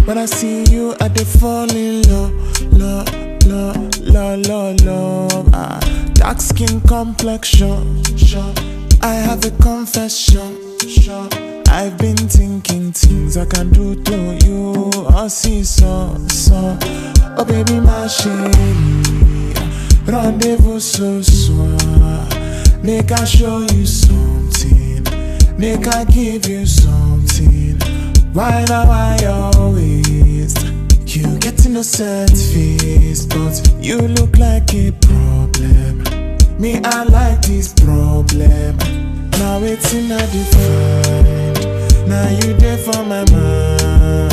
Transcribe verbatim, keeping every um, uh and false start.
When I see you, I dey fall in love, love, love, love, love, love. Ah, dark skin complexion. I have a confession. I've been thinking things I can do to you. Oh, si, so, so. Oh, baby, ma chérie, rendez-vous ce soir. Make I show you something. Make I give you something. Why now, why always? You get innocent face, but you look like a problem. Me, I like this problem. Now wetin I dey find? Now you dey for my mind.